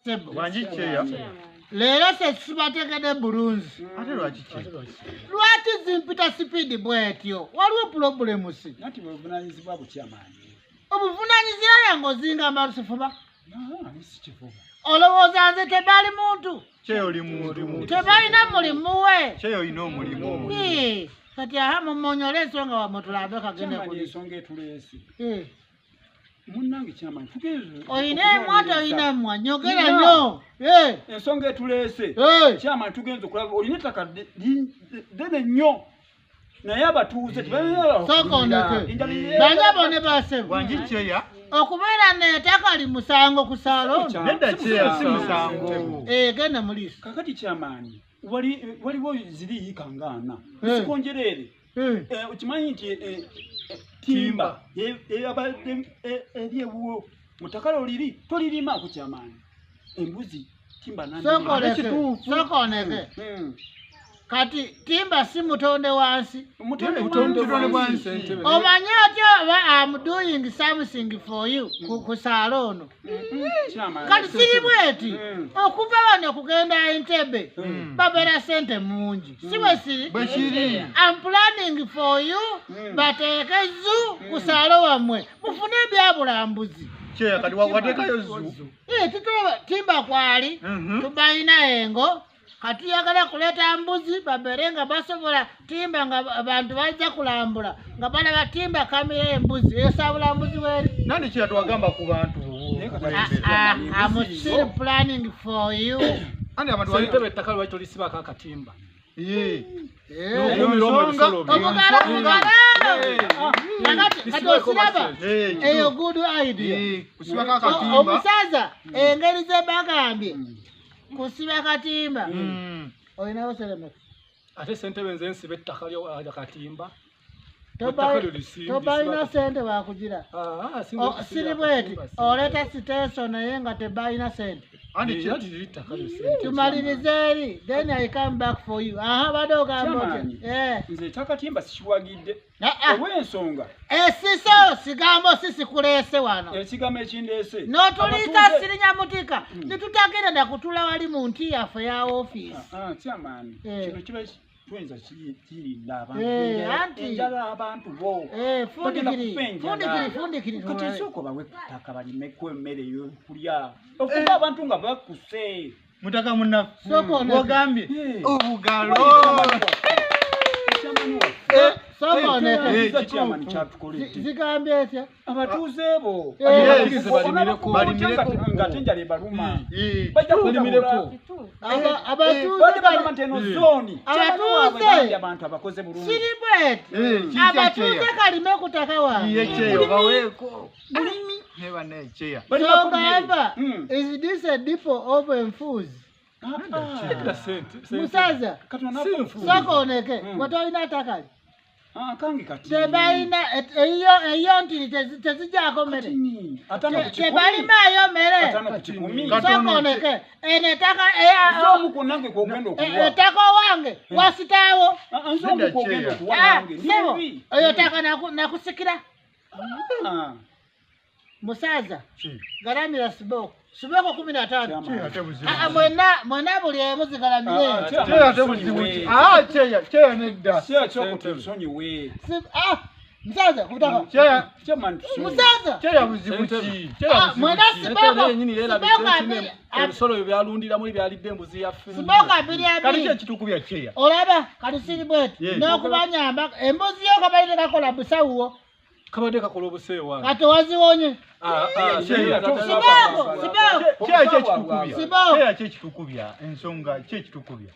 Wangi kyeya. Leero se sibategedde bulungi. Ate lwaki ki? Lwaki zimpita sipiidi bw'etyo? Waliwo pulobulemu si? Nati bwe buvunaanyizibwa bukyamaanyi. Obuvunaanyizibwa yange ozinga amalusifuba. Si kifuba. Olowooza nze tebali muntu? Kyeya oli muntu. Tebalina mulimu we. Kyeya olina omulimu. Kati aha mumonyole ensonga wammwe tulabe kagende Kyamaanyi kuli. ensonga etuleese. Munnange kyamaanyi tugenze. Oyina emwa toyina emwa nyogera nnyo. Ensonga etuleese. Kyamaanyi tugenze okulaba olina ettaka ddene nnyo. Naye abatuuze tebalina. Sooka ondeke. Banyabo ne basebo. Wangi kyeya. Okubeera n'ettaka li musango ku saalo. Nedda kyeya si musango. Genda mu liiso. Kakati kyamaanyi waliwo ziri yiika nga ana. Sikonjereere. Okimanyi nti timba eyabadde eri ewuwo mu ttaka lyo tolirimaako kyamaanyi. Embuzi timba Sooka oneke. Kati timba si mutonde wansi. Mutonde wansi. Omanyi otya oba I'm doing something for you ku saalo ono. Kati siri bweti okuva wano okugenda Entebbe babeera ssente mungi. Si bwe siri? Bwe kiri. I'm planning for you bateeke zoo ku saalo wammwe mufune ebyabulambuzi. Kyeya kati wateekayo zoo. Timba kwali tubalina engo. Katuyagala kuleeta mbuzi babeere nga basobola timba nga abantu bajja kulambula nga balaba timba kamera embuzi esabula mbuzi weri. Nani kyeya twagamba ku bantu? I'm still planning for you. Andi abantu Ssentebe ettaka lwaki tolisibako akatimba? Kati osiraba eyo good idea. Kusibako akatimba. Omusaza engeri ze bagambye kusiba katimba. Olinawo seremeka. Ate ssentebe nze nsiba ettaka lyo katimba. Tobalina ssente wakugira. Siri bweti oleeta siteeso naye nga tebalina ssente. Tumalirize eri then I come back for you. Aha badde ogamba otya? Nze ekyakatimba sikiwagidde. Olw'ensonga. Esiso sigambo si sikuleese wano. Ekigambo ekindeese. N'otuliisa sirinyamutika. Ntitutagenda na kutula wali mu nti yaffe ya ofiisi. Kyamaanyi kino kiba tuyinza kirinda abantu. Enjala abantu bo. Fundikiri. Kati nsooka bawe ku ttaka balimeko emmere ey'okulya. Okuba abantu nga bakuse. Mutaka munnaffe. Wogambye obugalo. Zigambye etya? Abatuuze bo. Ng'ate enjala ebaluma. Bajja Balimireko. Abatuuze. Abantu abakoze bulungi. Siri bweti. Abatuuze kalime ku ttaka wange. Bulimi. Sogamba, is this a depot of enfuzi? Musaza, sooka oneke, gwe tolina ttaka li. Tebalina eyo ntiri tezijjako mmere. Tebalimaayo mmere. Sooka oneke, eno ettaka ettaka owange wasitaawo. Ssebo, eyo ttaka nakusikira. Musaza, galamira siboko. Siboko 15. Mwenna buli emu zigalamire. Kyeya nedda. Musaza, kubutaka. Musaza. Kyeya buzibu ki? Mwenna siboko. Ebisolo byalundira muli byalidde embuzi yaffe. Siboko 22. Kati ki ekitukubya kyeya? Olaba kati siri bweti. N'okubanyamba embuzi yo kabalire kakola busawuwo. Kabadde kakola obuseewa. Kati waziwonye. Siboko. Kyeya ki ekitukubya? Ensonga ki ekitukubya?